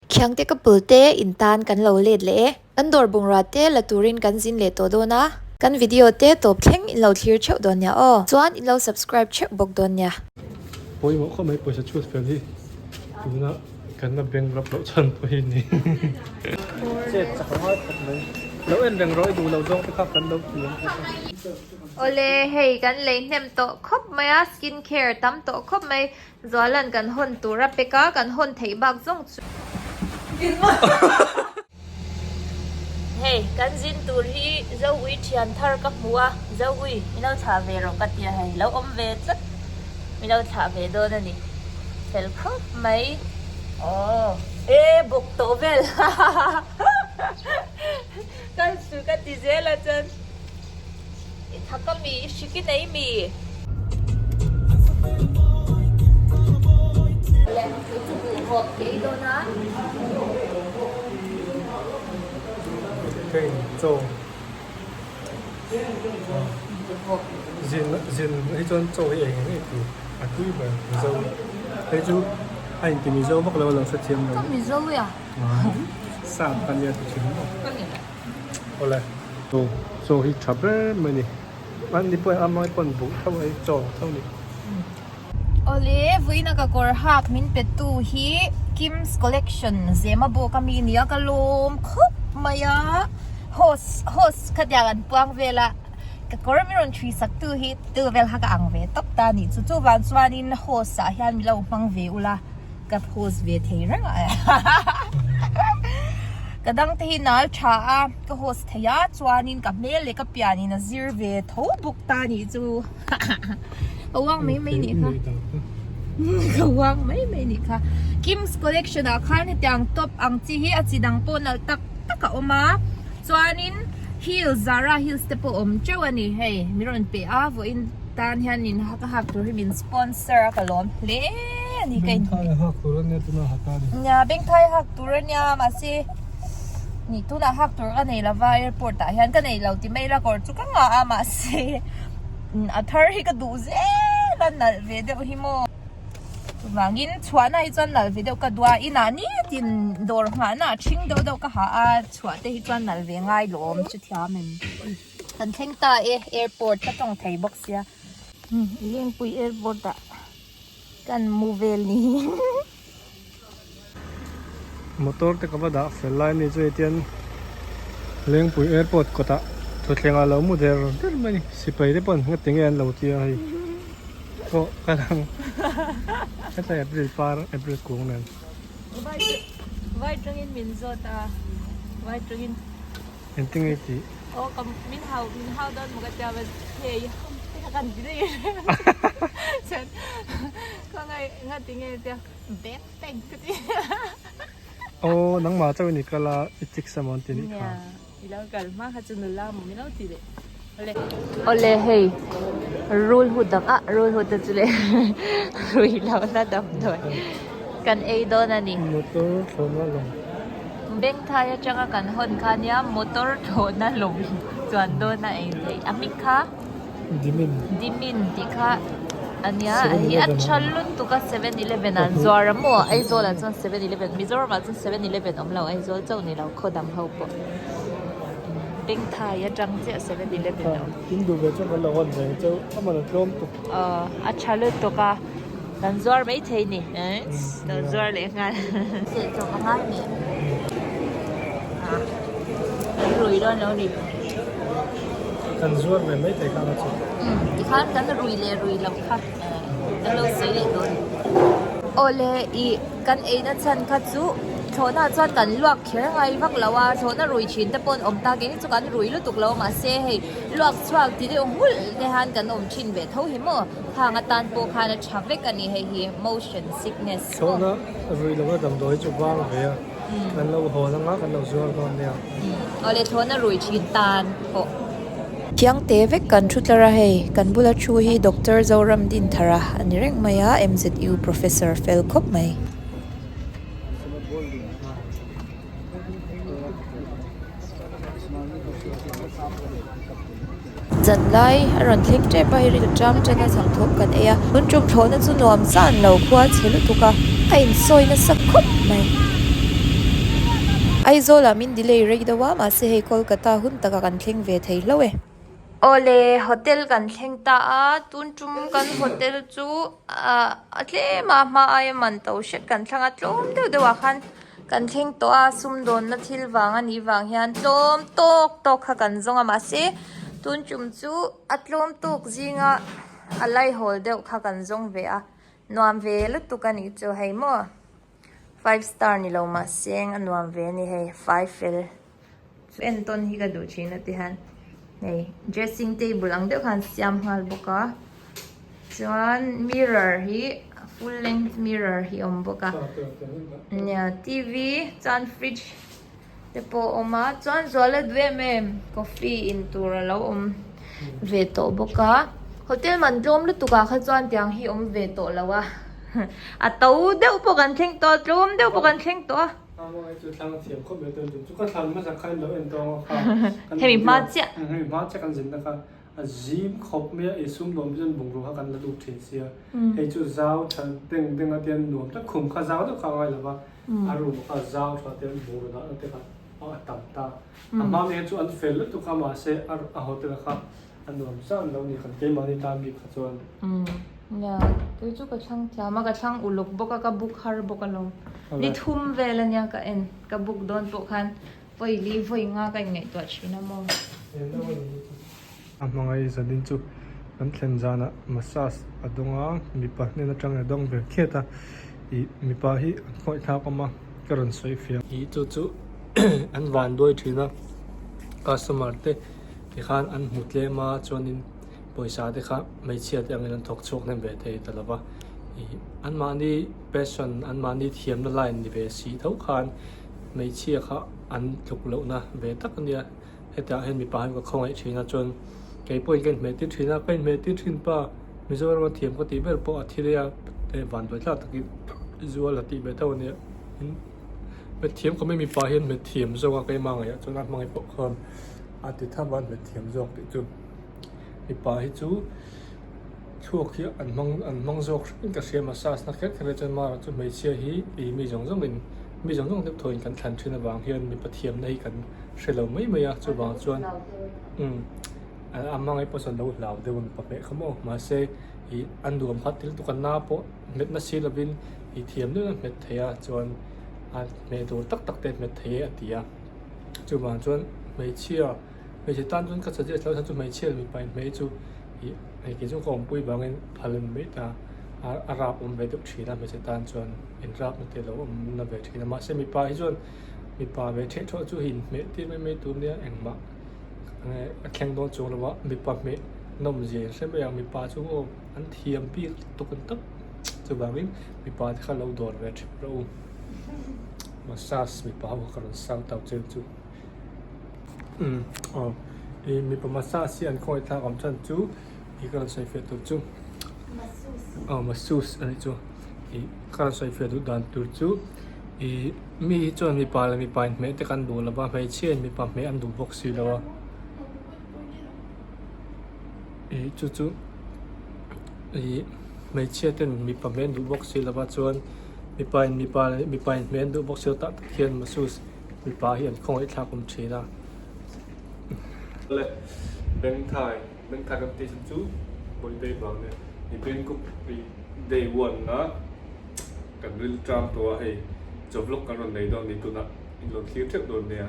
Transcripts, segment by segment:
Khiangte couple te in tan kan lo let leh e. Kan dawr bungrua te la turin kan zin leh tawh dawn a. Kan video te tawp thleng in lo thlir theuh dawn nia aw. Chuan in lo subscribe theuh bawk dawn nia. Pawimawh khawp mai pawisa chhut fel hi tuna kan la bank rap loh chhan pawh hi ni. Chet chak a ngai khawp mai. Lo en reng rawh i duh loh zawng te kha kan lo ti ang tih kha. Awle hei kan lei hnem tawh khawp mai a skin care tam tawh khawp mai. Zualan kan hawn tur a pek a, kan hawn theih bak zawng chu. Hei, kan zin tur hi Zoui thian thar ka hmu a, Zoui, min lo thlah ve rawh ka ti a, hei lo awm ve tlat, min lo thlah ve dawn a ni, fel khawp mai, aw e bawk tawh vel kal suh ka ti zel a chuan. I thak a mi, i hrik i nei mi? Le, kei chu buh hawp ka ei dawn a. Ka in chaw. Zin zin hi chuan chaw hi eng eng ei tur a tui ber Mizo. Hei chu a inti Mizo vak lo a lo hrethiam lo. Ka Mizo e a. Sap ka nia ti thin maw. Awle. Chaw chaw hi tha ber mai a ni. An ni pawh a amai pawn buh tho a hi chaw tho a ni. Awle vawiina ka kawr hak min pe tu hi Kim's Collection Zema bawk a mi nia ka lawm khawp mai a host host khatiang an puang vel a ka kawr min rawn thui sak tu hi tu vel kha ka ang ve tawp ta a nih chu chuvang chuanin host ah hian min lo hmang ve ula. Ka post ve thei reng a Ka dang te hi nal tha a ka host thei a chuanin ka hmel leh ka pian in a zir ve tho bawk ta nih chu ka uang mai mai nih kha ka uang mai mai nih kha Kim's collection ah khan hetiang top ang chi hi a chi dang pawh nalh tak tak a awm a chuanin heels Zara heels te pawh awm teuh a ni hei min rawn pe a vawiin tan hianin ka hak tur hi min sponsor a ka lawm hle. ani ka in Bengthai a hak tur ania tuna hak a ni. Nia bengthai a hak tur ania mahse ni tunah hak tur ka nei lova airport ah hian ka nei lo ti mai la kawr chu ka ngah a mahse a thar hi ka duh zel a nalh ve deuh hi maw chuvangin chhuahna hi chuan nalh ve deuh ka duh a inah nitin dawr nghahna a ṭhing deuh deuh ka ha a chhuah te hi chuan nalh ve ngai lawm chu thiam em kan thleng ta e airport ka tawng thei bawk sia Lengpui airport ah. Kan mu vel ni. Motor te ka va dah fel lai ani chu hetian Lengpui airport kawtah thutthleng ah lo mu der der mai a ni sipai te pawn ngati nge an lo tia hei pawh ka lang hetlai april par april kung nen. Vai tangin min zawt a vai tangin. Engtin nge tih? Aw ka min hau min hau dawn maw ka tia va hei ka kan ti daih chuan ka ngai ngati nge tia bag pack ka ti Aw nangmah chauh in i kal a i chik sa maw an ti nih kha. Nia i lo kal hma kha chu nula maw min lo ti leh awle. Awle hei rul hut dang ah rul hut te chu leh rui lo na damdawi kan ei dawn a ni. Motor thlawhna lawng. Bengthai atanga kan hawn kha nia motor thlawhna lawng chuan dawn a eng theih a hming kha Dimin Dimin tih kha a nia hei a tha lutuk a 7-eleven ah an zuar a maw Aizawl ah chuan 7-eleven Mizoram ah chuan 7-eleven awm lo Aizawl chauh ni lo khaw dang ho pawh Bengthai atang chiah 7-eleven a awm. In duh ve chuan kan lo hawn ve ang cheu a man a tlawm tuk. Aw a tha lutuk a. Kan zuar mai thei ni kan zuar leh nghal. Seh chawp a ngai mi kan rui dawn lo ni. Kan zuar ve mai thei kha nga chu. Tikhan kan rui leh rui loh kha kan lo sawi leh dawn. Awle i kan eina chhan kha chu thlawhna chuan kan luak kher ngai vak lo a thlawhna rui thin te pawh an awm ta keini chu kan rui lutuk lo mahse hei luak chhuak ti deuh nghulh te han kan awm thin ve tho hi maw. Khang atan pawh khan a tha vek a ni hei hi motion sickness pawh. Thlawhna rui lova damdawi chu vang ve a, kan lo hawn anga kan lo zuar dawn nia. Awle thlawhna rui thin tan pawh. Thiangte vek kan thu tlar a hei, kan bula thu hi Doctor Zoram Dinthara a ni reng mai a, MZU Professor fel khawp mai. Zan lai a rawn thleng tep a hei ri ṭam ṭan a chhang thawm kan ei a tun ṭum thlawhna chu nuam zan lo khua chhe lutuk a a insawi nasa khawp mai. Aizawl ah min delay rei deuh a mahse hei Kolkata hun takah kan thleng ve thei hlauh e. Awle hotel kan thleng ta a tun tum kan hotel chu ah a tlem a hma aia man to hret kan thlang a tlawm deuh deuh ah khan kan thleng tawh a sumdawnna thil vang a nih vang hian tlawm tawk tawk kha kan zawng a mahse tun tum chu a tlawm tawk zinga a laihawl deuh kha kan zawng ve a nuam ve lutuk a nih chu hei maw. Five star ni lo mahse a nuam ve a ni hei five fel chu en tawn hi ka duh thin a ti hian hei dressing table ang deuh khan siam nghal bawk a chuan mirror hi full length mirror hi a awm bawk a nia T V chuan fridge te pawh a awm a chuan zuala duh em em coffee in tur a lo awm ve tawh bawk a hotel man tlawm lutuk ah kha chuan tiang hi awm ve tawh lo a a to deuh pawh kan thleng tawh a tlawm deuh pawh kan thleng tawh a. Hemi hma chiah. A zim khawp mai a, ei sum nuam chuan bungrua kha kan la lut thin sia. Hei chu zau tha deng deng a tian nuam tak khum kha zau deuh kha a ngai lo va, a room kha zau tha tian bungrua dah na te kha a tam ta. A hma mai chu an fel lutuk a mahse a hotel kha a nuam zan lo ni kan keimahni tan bik kha chuan. Nia, kei chu ka thlang thiam a, ka thlang uluk bawk a, ka book har bawk alawm. Ni thum vel ania ka en, ka book dawn pawh khan Vawi li vawi nga ka inngaihtuah thin a maw? A hmangaih zanin chu kan thlen zanah massage a dawng a, mipa hnen atang a dawng ve khiat a, ih mipa hi an khawih thlak awm a, ka rawn sawi fiah. Ih chu chu an van duai thin a, customer te tikhan an hmu tlem a chuanin pawisa te kha hmeichhia te angin an thawk chhuak hnem ve thei ta lo va, ih anmahni passion anmahni thiamna line ni ve si tho khan. Hmeichhia kha an tluk lohna ve tak a nia, hetah hian mipa hian ka khawngaih thin a chuan kei pawhin ka inhmeh tir thin a, ka inhmeh tir thin pa Mizoram a thiam ka tih ber pawh a thi daih a, hei vanduai thlak takin zual a tih ve tho a nia, hmet thiam khawp mai mipa hian hmet thiam zawk a keimah ngaihah chuan a hmangaih pawh khan a ti thap a hmet thiam zawk tih chu mipa hi chu. Thluak hi an hmang an hmang zawk hrim ka hria massage na kher kher hi chuan mara chu hmeichhia hi ih mi zawng zawng in mi zawng zawng deuh thaw in kan thlan thin avang hian mipa thiamna hi kan hre lo mai mai a chuvang chuan umm a hmangaih pawh chuan lo hlau deuh a mipa hmeh kha maw mahse ih a nuam kha thil tuk a na pawh hmet na si lovin ih thiam deuhin a hmet thei a chuan a hmeh tur tak tak te a hmet thei e a ti a chuvang chuan hmeichhia. Hmeichhe tan chuan ka suggest lo chu hmeichhia leh mipa in hmei chu ih hei kei chu ka awmpui vangin phal a ni mai ta a a rap awm ve deuh thin a hmeichhe tan chuan in rap na te lo awm na ve thin a mahse mipa hi chuan mipa ve theh thawh chu hei inhmeh tir mai mai tur nia engmah a thleng dawn chuang lo a mipa hmeh nawm zia in hre mai ang mipa chu aw an thiam bik tuk an tak chuvangin mipa te kha lo dawr ve thin rawh u massage mipa ho kha ka rawn shout out cheu chu. Umm aw ih mipa massage hi an khawngaih thlak awm chhan chu ih ka rawn sawi fiah tur chu aw masseuse a nih chu ih ka rawn sawi fiah duh dan tur chu ih mi hi chuan mipa leh mipa inhmeh te kan duh lo va hmeichhia in mipa hmeh an duh bawk si lo a ih chu chu ih hmeichhia ten mipa hmeh an duh bawk si lo va chuan mipa in mipa leh mipa inhmeh an duh bawk si lo tah tak hian masseuse. Mipa hi an khawngaih thlak awm thin a. Le Bengthai, Bengthai kan tih chhan chu Holiday vang nia. Ni Bangkok day one a kan ril tang tawh a hei chaw vlog kan rawn nei dawn a ni tunah in lo thlir theuh dawn nia.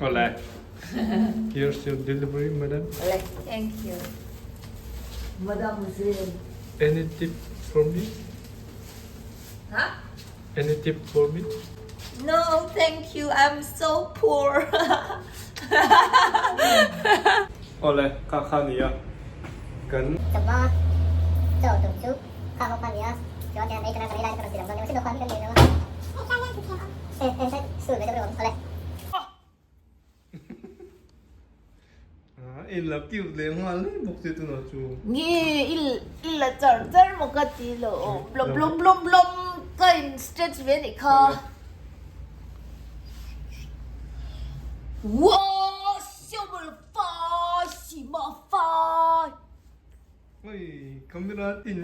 Awle. Here's your delivery, madam. Awle, thank you. Madam Zin. Any tip for me? Huh? Any tip for me? No, thank you. I'm so poor. Awle, kha kha nia. Kan. Chawhma chaw tum chu kha ho kha nia. Chuan hian ei kana kan ei lai te kan rawn ti lang dawn nia. Mahse dawhkan hi kan nei lo a. Eh eh eh sul ve deuh reuh ang. Awle. I la cute leh nghal hle bawk che tunah chu. Nge i la char char maw ka ti lo blom blom blom blom ka in stretch ve anih kha. Wow siamul fai sima fai. Oi camera tin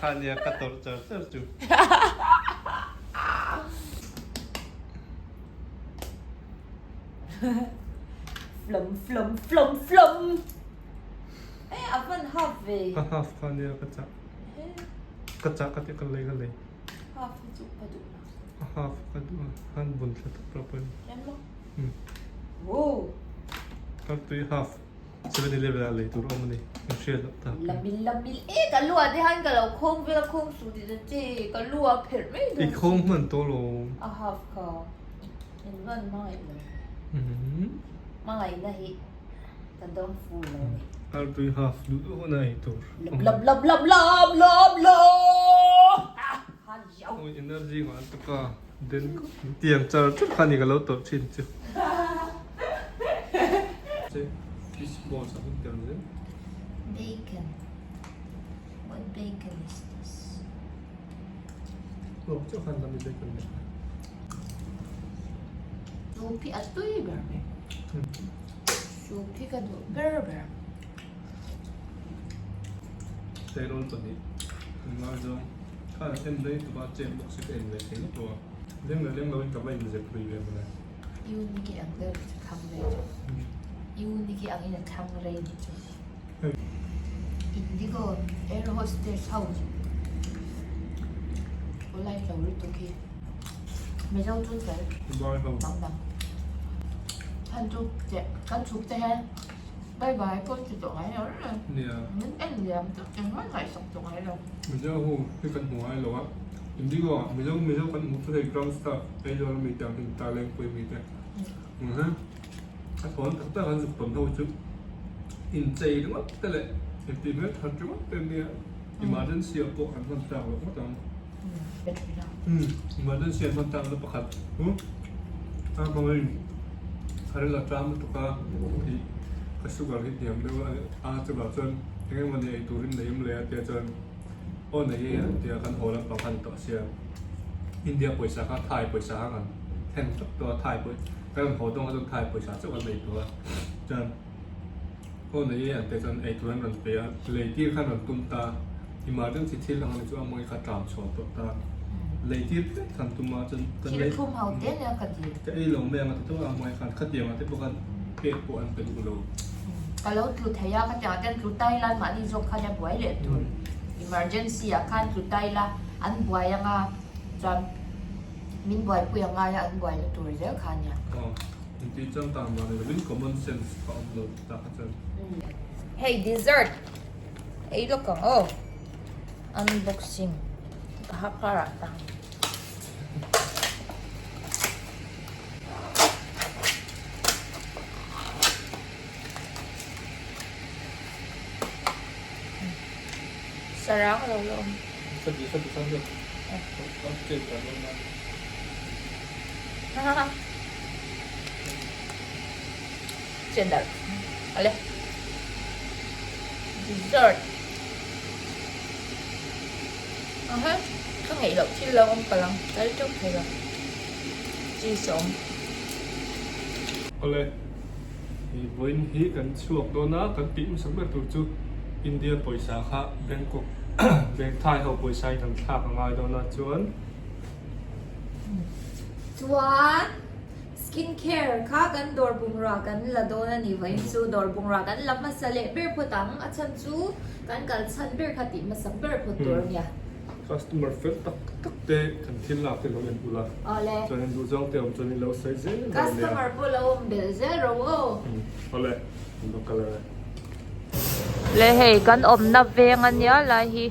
kha nia ka tawrh char char chu. Flom flom flom flom e a van half ve. Ka half kha nia ka chah. Ka chah ka ti ka lei ka lei. Half hi chu ka duh lo. A half ka duh a han bun thla tak pawh pawh. Hian maw? Wow. Kartui half. 7-Eleven ah lei tur awm a ni, kan hriat loh tak. Lamil lamil e ka lu ah te hian ka lo khawng vel a khawng suh tih chu che ka lu ah pherh mai dawn. I khawng hman tawh lo. A half kha in van hmangaih lo. Hmangaihna hi ka dawng full lo ni. Artui half duh duh hun a ei tur. Lap lap lap lap lap lap ha yau. Ui energy ngah tak a den tiang char char kha ni ka lo tawrh thin chu. Fish balls a hun tel zel. Bacon. What bacon is this? Lawk chiah khan lami bacon leh. Soup hi a tui ber mai. Soup hi ka duh ber ber. Tleirawl pahnih an ngaizawng. Khan en rei tuk a chem bawk si ka en ve thei ngawt lo a. Leng leh leng lo in ka va inzep lui ve mawle. Uniki ang deuh chu thlang rei chu. Uniki ang in a thlang rei ni chu. Indigo air hostess ho polite lo lutuk hi. Mizo chu fel dang dang. Khan chu che kan chhuk te hian bye bye pawh ti tawh ngai lo reng. Min en liam tak engmah ngaihsak tawh ngai lo. Mizo ho hi kan hmu ngai lo a. Indigo ah Mizo Mizo kan hmuh chu hei ground staff Aizawl ami te ang hi ta lengpui mi te ang hian a thawn tak tak an zuk tawn ho chu inchei ringawt te leh intih hmel that ringawt te ania emergency ah pawh an hman tlak loh ngawt ang emergency an hman tlak na pakhat chu a hmangin a ril a tlam lutuk a ih ka sugar hi hniam deuh a a chuvang chuan eng emaw ni ei turin nei awm leh a tia chuan. Aw nei e an tia kan haw lampang kha ni tawh sia India pawisa kha Thai pawisa kha kan then tlat tawh a Thai pawh kan rawn haw dawn kha chuan Thai pawisa chauh kan nei tawh a chuan aw nei e an tia chuan eitur an rawn pe a lei tir khan rawn tum ta emergency thil ang ani chu a mawi kha tlam chhuah tawh ta lei tir phet khan tum a chuan kan lei thil thum ho te nia ka ti ka ei lo mai ang a ti tawh a mawi khan khatiang ah te pawh khan pek pawh an pe duh lo. Ka lo tlu thei a, khatiang ah ten tlu tai la mahni zawk khan a buai leh tur. Emergency ah khan tlu tai la an buai anga chuan min buaipui a ngai a an buai la tur zel kha ania. Aw, inti changkang vang ni lovin common sense a awm lo tak a chuan. Hei dessert ei lawk ang aw, unboxing ka ha kar ah tang. Sarang lo la awm. Cheddar. Ale. Dessert. Aha. Ka ngeih loh thil lo awm palh ang. Kal teuh thei lo. Cheese a awm. Awle, i vawiin hi kan chhuak dawn a, kan tih hmasa ber tur chu India pawisa kha Bangkok Bank Thai ho pawisa in kan thlak a ngai dawn a chuan. Chuan skin care kha kan dawr bungrua kan la dawn a ni vawiin chu dawr bungrua kan la hmasa leh ber phawt ang a chhan chu kan kal chhan ber kha tih hmasa ber phawt tur a nia. Customer fel tak tak te kan thil lak te lo en ula. Awle. Chuan in duh zawng te awm chuan in lo sawi zel dawn nia. Customer pawh lo awm belh zel ro aw. Awle, in lo kal ang e. Le hei kan awmna veng a nia lai hi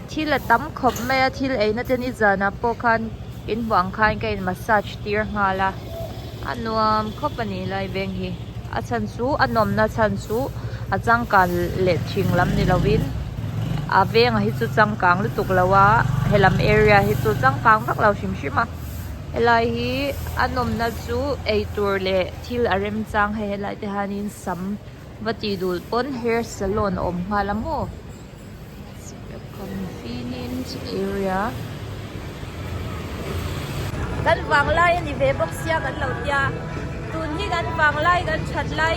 thil a tam khawp mai a thil eina te ni zanah pawh khan in hmuh ang khan ka in massage tir nghal a a nuam khawp a ni lai veng hi a chhan chu a nawmna chhan chu a changkan leh thing lam ni lovin a vengah hi chu changkang lutuk lo a helam area hi chu changkang vak lo hrim hrim a helai hi a nawmna chu eitur leh thil a remchang hei helai te hianin sam va tih dul pawn hair salon a awm nghal a maw convenient area kan vanglai a ni ve bawk sia kan lo tia tun hi kan vanglai kan that lai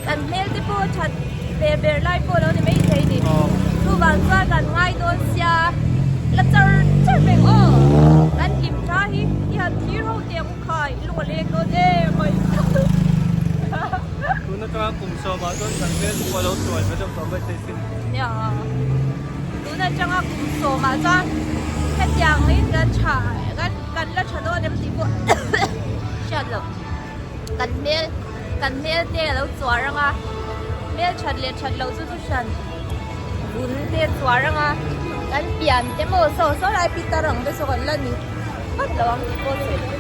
kan hmel te pawh that ve ber lai pawh a lo ni maithei a ni chuvang chuan kan ngai dawn sia la char char reng aw kan hlim tha hi i han thlir ho teh ang u khai lung a leng dawn em mai. Tun atanga kum sawmah chuan kan hmel chu a lo tuai ve deuh tawh mai thei sin. Nia, tun atanga kum sawmah chuan hetiang in kan tha kan kan la tha dawn em tih pawh hriat loh. Kan hmel kan hmel te a lo chuar ang a, hmel that leh that loh chu chu hran vun te a chuar ang a, kan pian te maw saw saw lai pitar ang te saw kan la ni phawt lo ang tih pawh sawi loh.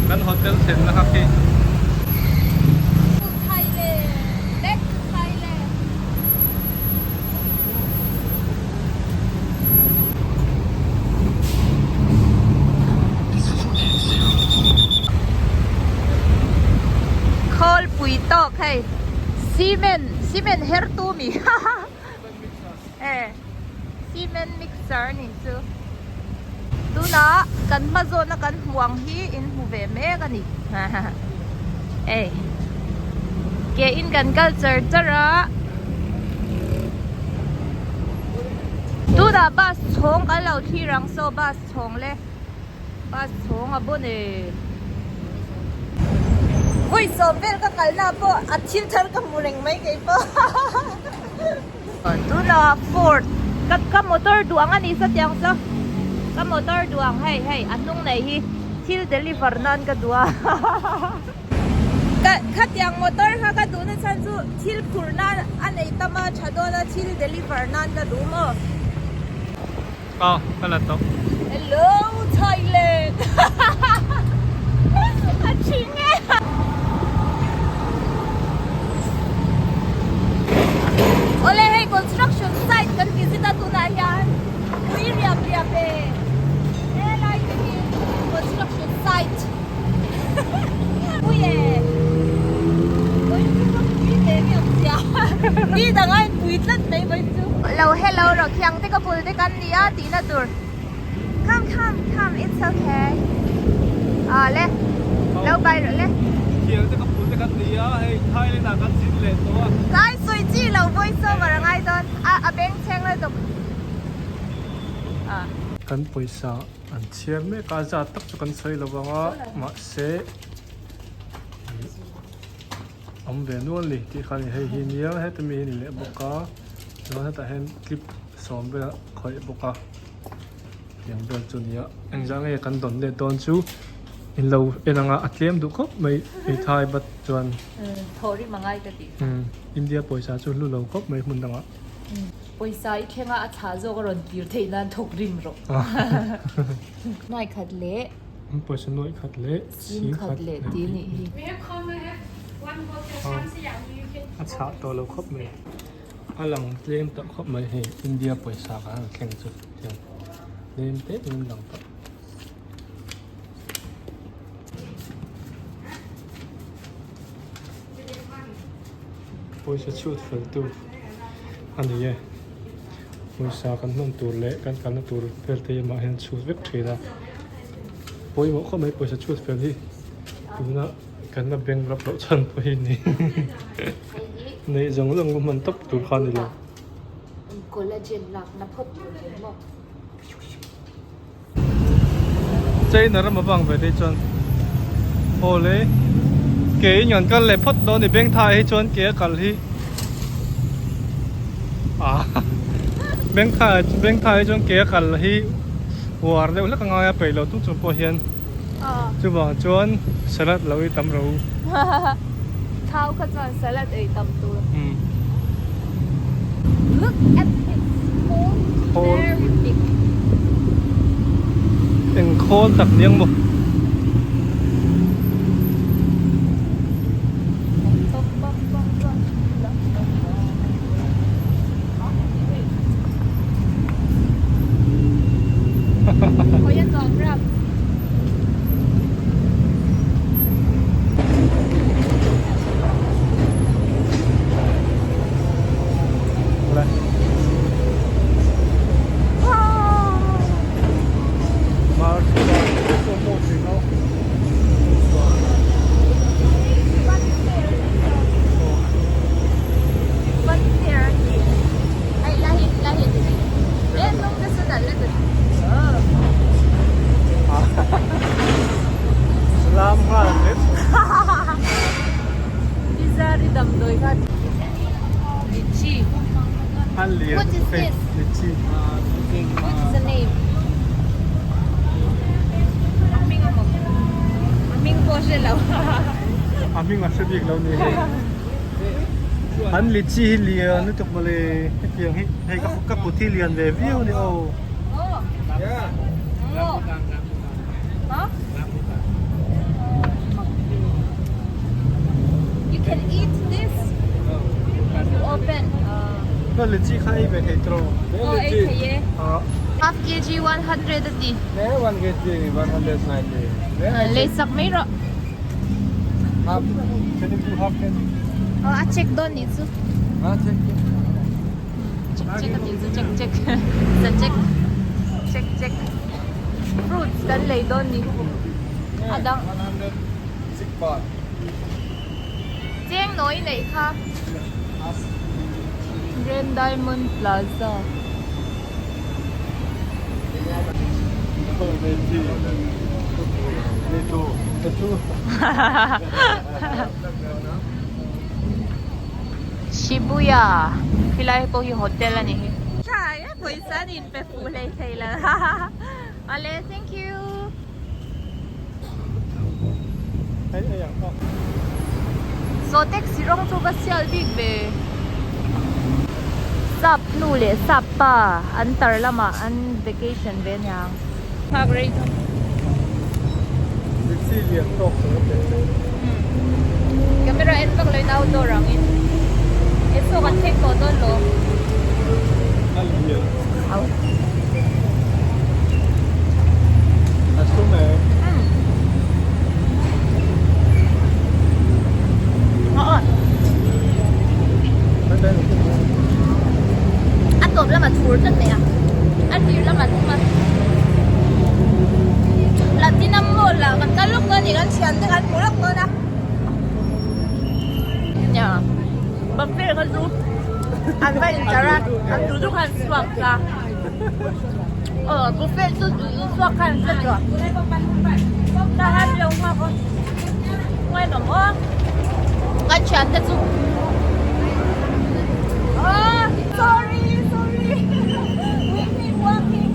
Kan hotel thlenna kha khi. Thailand, back to Thailand. Khawlpui tawk hei cement cement her tu mi e cement mixer ni chu tunah kan hma zawna kan hmuh ang hi in hmu ve mek a ni hei ke in kan kal char char a. Tunah bus chhawng kan lo thlir ang saw bus chhawng le bus chhawng a bawn e. Vawi sawm vel ka kalna pawh a thil thar ka hmu reng mai kei pawh. Tunah Ford ka ka motor duh ang a ni sa tiang saw ka motor duh ang hei hei a hnung nei hi thil deliver nan ka duh a. Ka khatiang motor kha ka duhna chhan chu thil phurh nan a nei tam a tha dawn a thil deliver nan ka duh maw? Aw ka la tawh. Hello Thailand a thing e. Awle hei construction site kan visit a tunah hian pui riap riap e helai te hi construction site. Pui e Pui chu ka pui ve nge awm sia Mi dang a in pui tlat mai mai chu. Lo hello rawh khiang te ka bul te kan nia tih na tur Come come come it's okay Ah le lo bai rawh le. Khiang te ka bul te kan nia hei Thailand ah kan zin leh tawh a. Kai sawi chi lo voice over a ngai dawn a a beng chheng lutuk ah. Kan pawisa An chhiar mek a, zat tak chu kan sawi lo vang a, mahse awm ve nual ni tih kha a ni, hei hi nia heta mi hi a ni leh bawk a, chuan hetah hian clip sawm vel a khawih bawk a, tiang vel chu a ni a, engzah nge kan dawn let dawn chu in lo en ang a, a tlem duh khawp mai eithai bat chuan Thawh rim a ngai ka tih. India pawisa chu hlu lo khawp mai hmun dangah. Pawisa i thleng a, a thlah zawk a rawn kir theih nan thawk rim rawh. Nuai khat leh. Pawisa nuai khat leh sing khat leh ti nih hi. A chhah tawh lo khawp mai. A lang tlem tawh khawp mai hei India pawisa kan han thleng chu tiang tlem te in lang tawh. Pawisa chhut fel tu a ni e. Pawisa kan hman tur leh kan kalna tur vel te amah hian chhut vek thin a. Pawimawh khawp mai pawisa chhut fel hi tuna kan la bank rap loh chhan pawh hi ni. Neih zawng zawng ka hman tawp tur kha a ni lo. Collagen lakna phawt tur hi maw. China ram avang ve te chuan awle ke in kan kal leh phawt dawn a ni bank tha hi chuan ke a kal hi ah bank tha bank tha hi chuan ke a kal hi uar deuh hlek a ngai a peih loh tung chung pawh hian chuvang chuan salad lo ei tam ro. Thau kha chuan salad ei tam tur. Look at his hole very big. Eng khawl tak niang maw. Lam nghal hle. Pizza ri damdawi kha Lychee. What is this? Lychee. What is the name? A hming a maw? A hming pawh hre lo. A hming a hre bik lo ni hei. An lychee hi lian lutuk mawle hetiang hi hei ka kut hi lian ve viau a ni aw. Oh. Huh? You can eat this. You open. Na lychee kha ei ve thei tawh. Oh, ei thei e. Half kg 100 a ti. Ne 1 kg 190. Lei sak mai rawh. Half. Can you do half kg? Oh, a check dawn ni chu. Ha check. Check check a ti chu check check. Sa check. Check check. Fruits kan lei dawn ni. A dang. 106 baht. Cheng nawi neih kha. Grand Diamond Plaza. Shibuya khilai pawh hi hotel a ni hi. Pawisa an inpe fuh hlei hlei lo. Awle thank you. Saw taxi rawng chu va sial bik ve. Sap nu leh sap pa an tar lamah an vacation ve aniang. Nghak rei thawk. Taxi lian tawk chu a pe. Camera en vak lo in outdoor ang in. He saw kan thleng tawh dawn lo. A lian. Au. A thlum e. A tawp lama thur tlat mai a, a tir lama thum a. Platinum mall ah kan kal lawk dawn a ni, kan thian te kan hmu lawk dawn a. Nia, buffet kha chu an va inchar a, an duh duh khan chhuak ta. Aw buffet chu duh duh chhuak khan an hre tawh. Ta han lo nghak aw. Ngainawm aw. Kan thian te chu. Oh, sorry, sorry. We've been walking.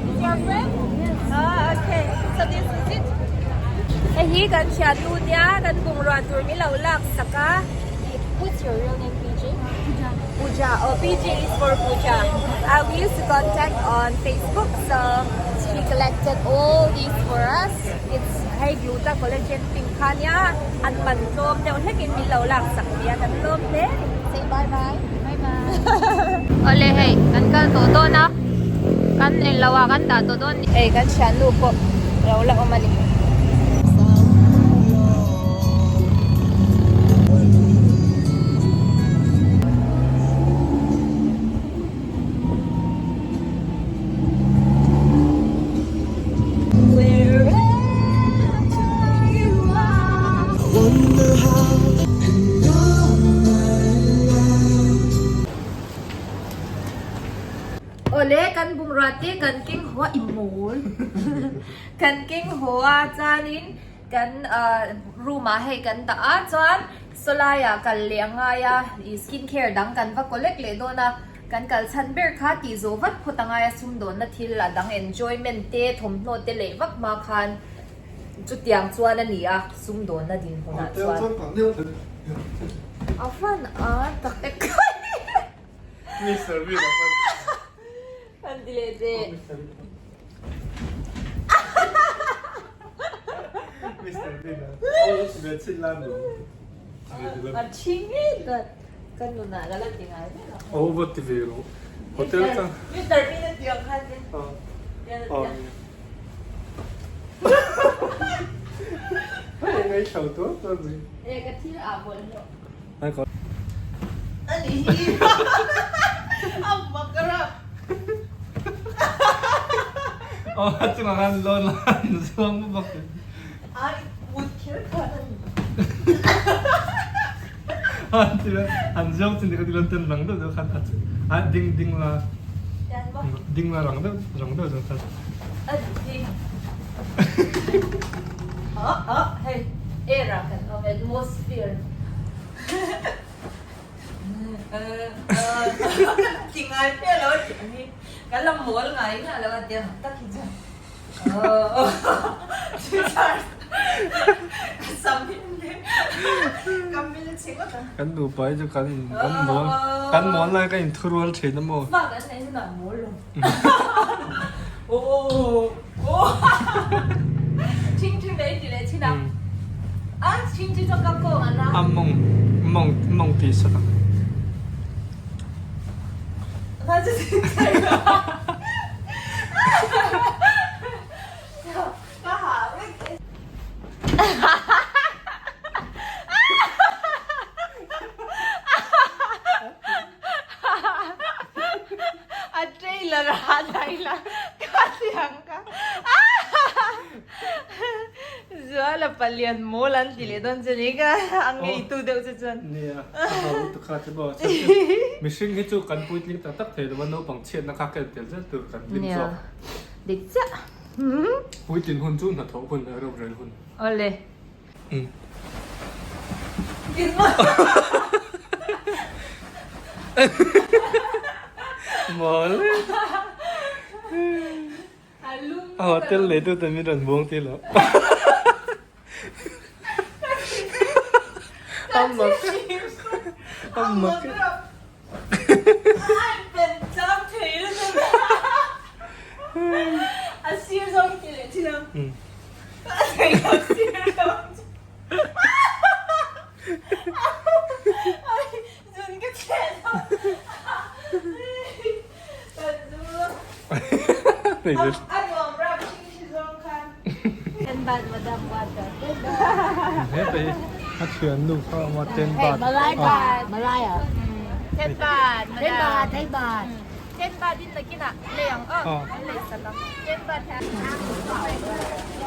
Is your friend? Yes. Ah, okay. So this is it. Hei hi kan thian nu nia kan bungrua tur min lo lak sak a. What's your real name, PJ? Puja. Puja. Oh, PJ is for Puja. Uh, we used to contact on Facebook, so she collected all these for us. It's hei Gluta Collagen pink kha nia an man tlawm deuh hlekin min lo lak sak ve a, kan tlawm hle a ni. Say bye bye. Bye bye. Awle hei, kan kal tawh dawn a, kan englo ah kan dah tawh dawn ni. Hei kan thiannu pawh lo la awm a ni. Awle kan bungrua te kan keng haw a i mawl kan keng haw a chuanin kan room ah hei kan dah a chuan sawlai ah kal leh a ngai a ih skin care dang kan va collect leh dawn a kan kal chhan ber kha tih zawh vat phawt a ngai a sumdawnna thil a dang enjoyment te thawmhnaw te leh vak hma khan Chutiang chuan a ni a, sumdawnna dinhmunah chuan. A van a tak e kai. An ti leh che. A thi ngei dat. Ka nunah ka la ti ngai mek ang. Aw va ti ve rawh. Hotel tang. Mister Bean a ti ang khan. Hei ngai thlo tuar tuar mai. E ka thil ah bawlh hlawh. Ai ka. Ani hi. A makara. Aw a chungah khan lawn la an zuang bawk. Ai mut kher khan ani. An ti la an zuang chin ka ti lan ten rang deuh deuh khan a ding ding la ding la rang deuh rang deuh deuh khan. A ding. Ah ah hei air ah kan awm atmosphere. Ti ngai fe lo ti ani kan la mawl ngai ngai lo a tiang tak hi chuan. Kan nupa hi chu kan in kan mawl kan mawl lai kan in thurual thin a maw. A mawng mawng mawng tih sak a. A trailer ah daila ka tiang ka Zuala palian mawl an ti leh dawn che ni ka a ngeitu deuh che chuan. Nia, a hau lutuk kha che maw. Mihring hi chu kan puitling tak tak thei lo a, naupang chhiatna kha ken tel zel tur kan hlim zawk. Nia, dik chiah. Puitlin hun chu hnathawh hun a rorel hun. Awle. Mawl. A hotel lei tu te min rawn buang ti lo. A mak. A mak. Heta hi a thiannu kha a awm a ten baht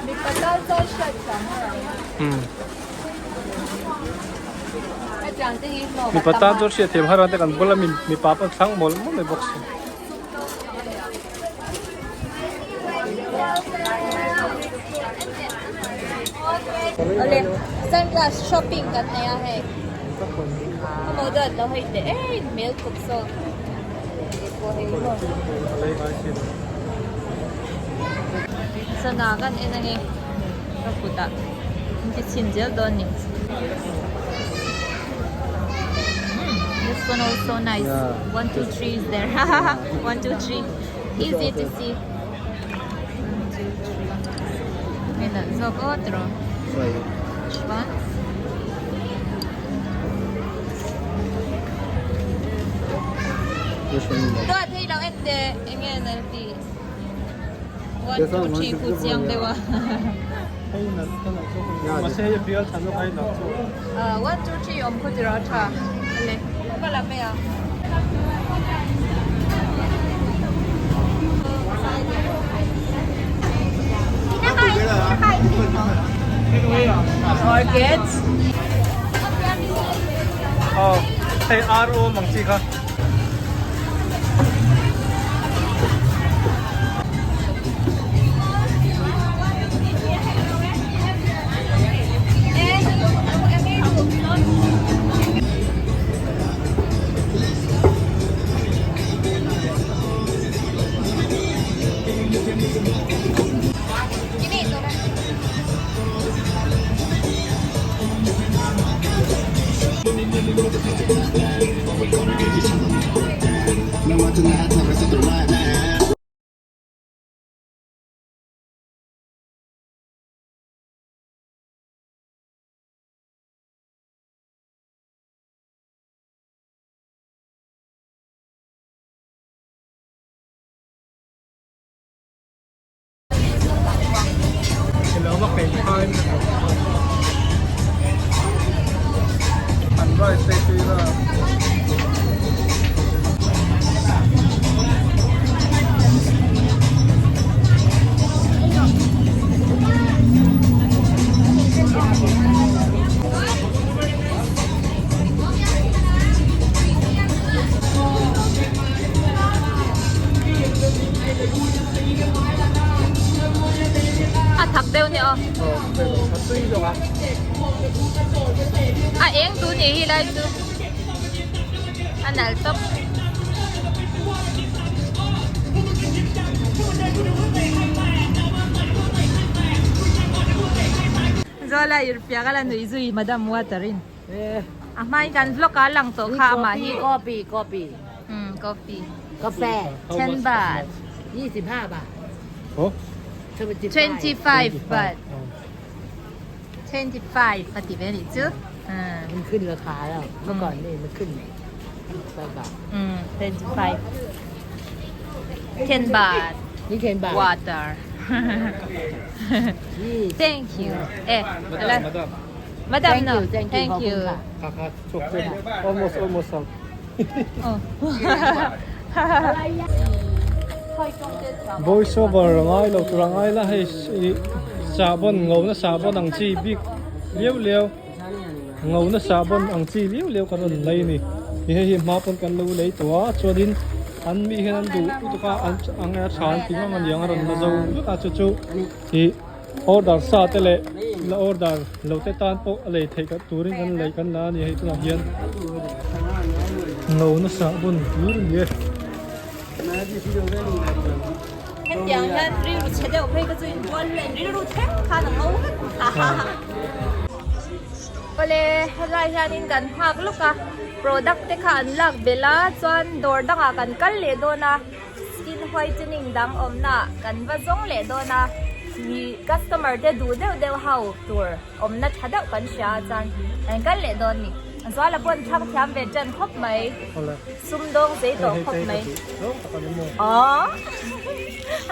Mipa tan chuan hriatthiam har ang te kan bula mipa pawh an thlang mawlh mawlh mai bawk si. Awle sunglass shopping kan nei a hei ka mo deuh lo hei teh ei hmel khawp zawk sana kan en a ni ka kutah in ti chhin zel dawn ni this one also nice 1 2 3 is there 1 2 3 easy to see 1 2 3 hei nalh zawk aw tiraw chuan Dawt hei lo en teh eng nge nalh tih 1 2 3 khu chiang deuh a 1 2 3 awm khaw tiraw tha ale ka la mai ang. Orchids. Aw hei RO mang chi kha. A thak deuh ni aw. A eng tu ni hi lai chu a nalh tawp. Zawla irpiak a la nuih zui Madam Water in. A hmain kan vlog ah a lang tawh kha amah hi. Coffee coffee. Um coffee. กาแฟ 10 baht. 25 บาท Oh. 25 baht. 25 a ti ve nih chu. Um มันขึ้นราคาแล้ว เมื่อก่อนนี่มันขึ้นไปบาท um 25. 10 baht. นี่ ten บาท Water. ยี่ Thank you. Eh, Madam, madam. Madam Thank no. you, thank you, Thank you. ขอบคุณค่ะ Kakak, chok chok. Almost, almost out. Oh. Voice over a ngai lo tur a ngai la hei ih sahbawn ngona sahbawn ang chi bik liau liau ngona sahbawn ang chi liau liau kan rawn lei a ni ti hei hi hma pawn kan lo lei tawh a chuanin an mi hian an duh lutuk a an ang a tha an ti ngang a niang a rawn la zo vek a chu chu ih order sa te leh la order lo te tan pawh a lei theih turin kan lei kan la a ni hei tunah hian ngona sahbawn hlir a ni e. Hetiang hian rilru chhe deuh phei ka chu inbual hle rilru thleng khan a ngo vek Awle helai hianin kan nghak lawk a product te kha an lak belh a chuan dawr dangah kan kal leh dawn a skin whitening dang awmna kan va zawng leh dawn a ih customer te duh deuh deuh ho tur awmna tha deuh kan hria a chuan kan kal leh dawn a ni Zuala pawn thlang thiam ve tan khawp mai. Sum dawng zei tawh khawp mai. Aww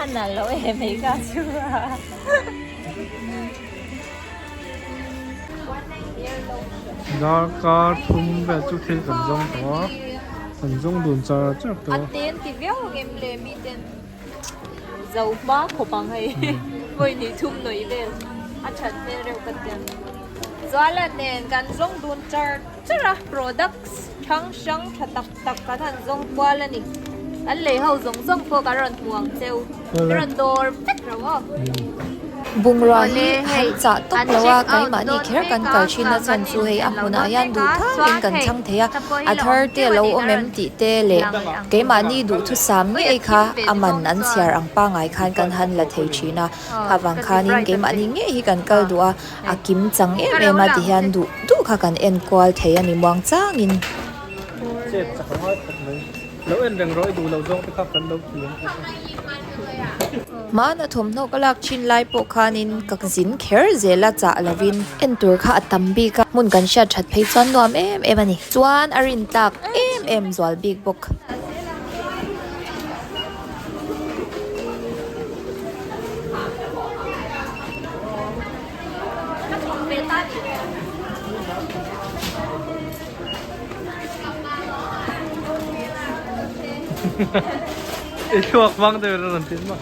a nalh loh e mai ka chu a. Darkar thum vel chu thil kan zawng tawh a, kan zawng dun char char tawh a. A ten ti viau ang em le mi ten zo hma khawp ang hei vawi hnih thum nawih vel a that hmel reuh ka ti ang. Zuala nen kan zawng dun char char a products hrang hrang tha tak tak kan han zawng kual a ni. An lei ho zawng zawng pawh kan rawn hmu ang cheu. Kan rawn dawr vek lo aw. Bungrua hi han chah tawp lo a, keimahni kher kan kal thin a chuan chu hei a hmunah hian duh thakin kan chhang thei a, a thar te a lo awm em tih te leh keimahni duhthusam ngei kha a man an chhiar ang pangngai khan kan han la thei thin a, kha vang khanin keimahni ngei hi kan kal duh a, a kim chang em em a ti hian duh duh kha kan en kual thei a ni muang changin. Chet chak a ngai khawp mai. Lo en reng rawh i duh loh zawng te kha kan lo ti ang che. Hmana thawmhnaw ka lak thin lai pawh khanin ka zin kher zel a chah lovin en tur kha a tam bik a, hmun kan hriat that phei chuan nuam em em a ni. Chuan a rin tlak em em zual bik bawk. I thluak vang deuh in a rawn tin mah.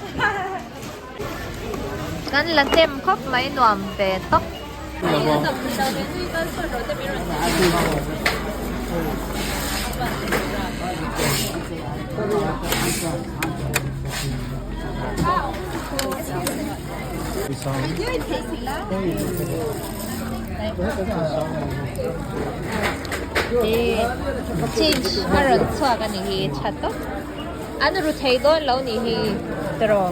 Kan la hnem khawp mai nuam ve tawp. Change a rawn chhuak a ni hi tha tawp. An ru thei dawn lo ni hi tiraw.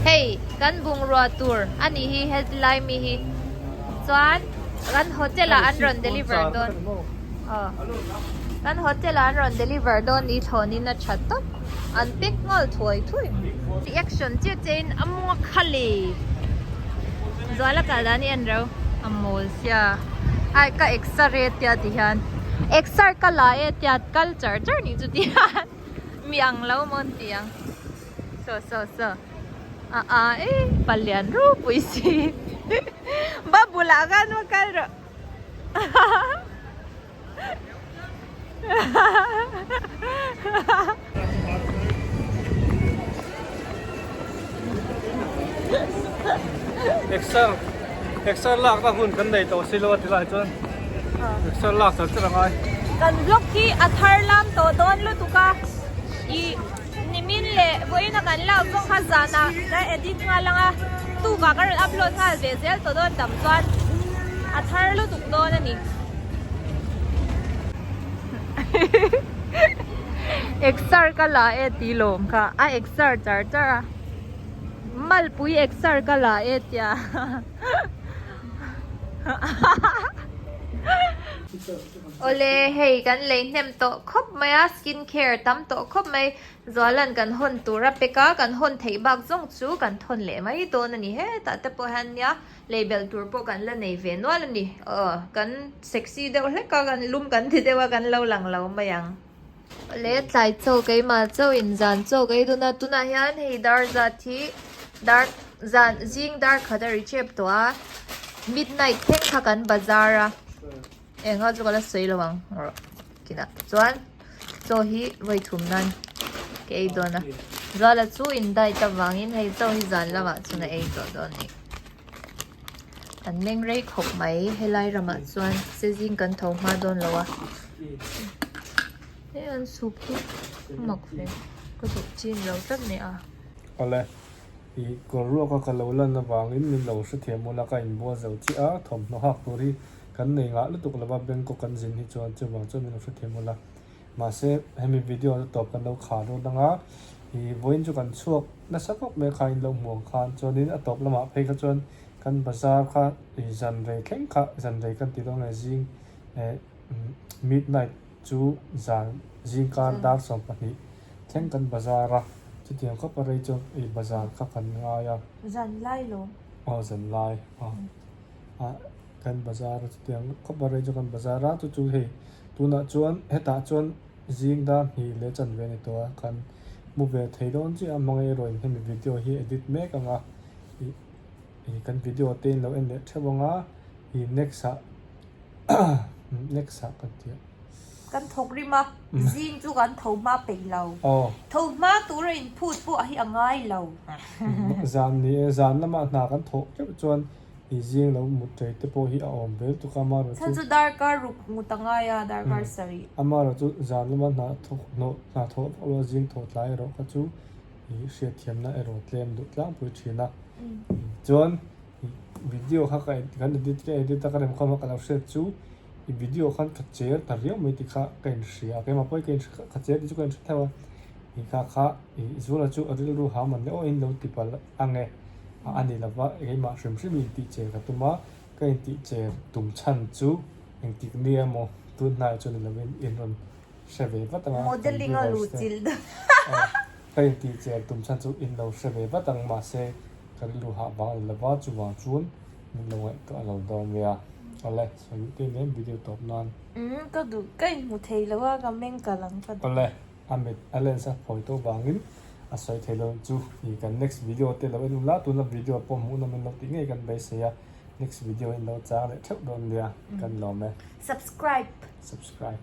Hei kan bungrua tur a nih hi hetlai mi hi chuan kan hotel ah an rawn deliver dawn aw kan hotel ah an rawn deliver dawn ni thlawnin a tha tawp an pack nghal thuai thuai reaction chiah chiah in a maw kha le zuala kal dan hi en reuh a mawl sia ai ka exer e tia ti hian exer ka la e tia kal char char nih chu ti hian mi ang lo maw an ti ang. Saw saw saw a a e palian ropui si ba bulah khan va kal rawh Exer exer lak na hun kan nei tawh silo a ti lai chuan exer lak char char a ngai. Kan vlog hi a thar lam tawh dawn lutuk a ih. Nimin leh vawiin a kan lak zawng kha zanah ka edit nghal ang a, tukah ka rawn upload nghal ve zel tawh dawn tam chuan a thar lutuk dawn a ni. Exer ka la e tih lawm kha a exer char char a, malpui exer ka la e tia. Awle hei kan lei hnem tawh khawp mai a skin care tam tawh khawp mai Zualan kan hawn tur a pek a kan hawn theih bak zawng chu kan thawn leh mai dawn a ni hetah te pawh hian nia lei belh tur pawh kan la nei ve nual a ni aw kan sexy deuh hlek a kan lum kan ti deuh a kan lo lang lo mai ang. Awle tlai chaw keimah chaw in zan chaw ka ei dawn a tunah hian hei dar zat hi dar zan zing dar khat a ri tep tawh a midnight thleng kha kan bazar a. Eng a chu ka la sawi lo ang rawh kinah chuan chaw hi vawi thum nan ka ei dawn a Zuala chu in diet avangin hei chaw hi zan lamah chuan a ei tawh dawn a ni an meng rei khawp mai helai ramah chuan sezing kan tho hma dawn lo a hei an soup hi a mak ve ka duh chin lo tlat mai a. Awle i kawr ruaka ka lo lan avangin min lo hrethiam ula ka inbual zo chiah a thawmhnaw hak tur hi Kan nei ngah lutuk lova Bangkok kan zin hi chuan chuvang chuan min lo hrethiam ula. Mahse hemi video chu tawp kan lo khar dawn anga ih vawiin chu kan chhuak nasa khawp mai kha in lo hmu ang khan chuanin a tawp lamah phei kha chuan kan bazar kha ih zan rei thleng kha zan rei kan ti dawn nge zing eh midnight chu zan zing kar dar 12 thleng kan bazar a chutiang khawp a rei chuan ih bazar kha kan ngai a. Zan lai lo. Aw zan lai aw. Ah kan bazar a chutiang khawp a rei chu kan bazar a chu chu hei tunah chuan hetah chuan zing dar hnih leh chanve a ni tawh a kan hmu ve thei dawn chiah a hmang erawh in hemi video hi edit mek ang a ih ih kan video te in lo en leh theuh ang a ih next ah next ah kan tih a. Kan thawk rim a zing chu kan tho hma peih lo tho hma tura inphut pawh hi a ngai lo. Zan ni e zan lamah hna kan thawh teuh chuan. I zing lo mut rei te pawh hi a awm vel tuk a, amaherawhchu. Chhan chu darkar ruk ngut a ngai a, darkar sarih. Amaherawhchu zan lama hna thawk hnawh hna thawh vak lo a zing thawh tlai erawh kha chu i hriatthiamna erawh tlem duh tlangpui thin a. Chuan video kha ka kan edit ka edit a ka remkhawm a ka lo hriat chu i video khan ka cher ta riau mai tih kha ka inhria a, keimah pawh hi ka inhria ka cher tih chu ka inhre theuh a, i kha kha i Zuala chu a rilru ha man leh aw in lo ti palh ang e. A ni lova, keimah hrim hrim intih cher ka tum a, ka intih cher tum chhan chu engtik nia maw tun hnaiah chuan ni lovin in rawn hre ve vat ang a, kan viewers te ka intih cher tum chhan chu in lo hre ve vat ang mahse ka rilru hah vang a ni lova chuvang chuan min lo ngaihtuah lo dawn nia. Awle, sawi duh te nen video tawp nan. Umm ka duh, ka inhmu thei lo a, ka meng kalh ang ka duh. Awle. A mit a lens a phawi tawh vangin a sawi thei lo chu i kan next video te lo en ula tuna video pawh hmuh nawm in lo tih ngei kan beisei a next video in lo chang leh theuh dawn nia kan lawm e. Subscribe. Subscribe.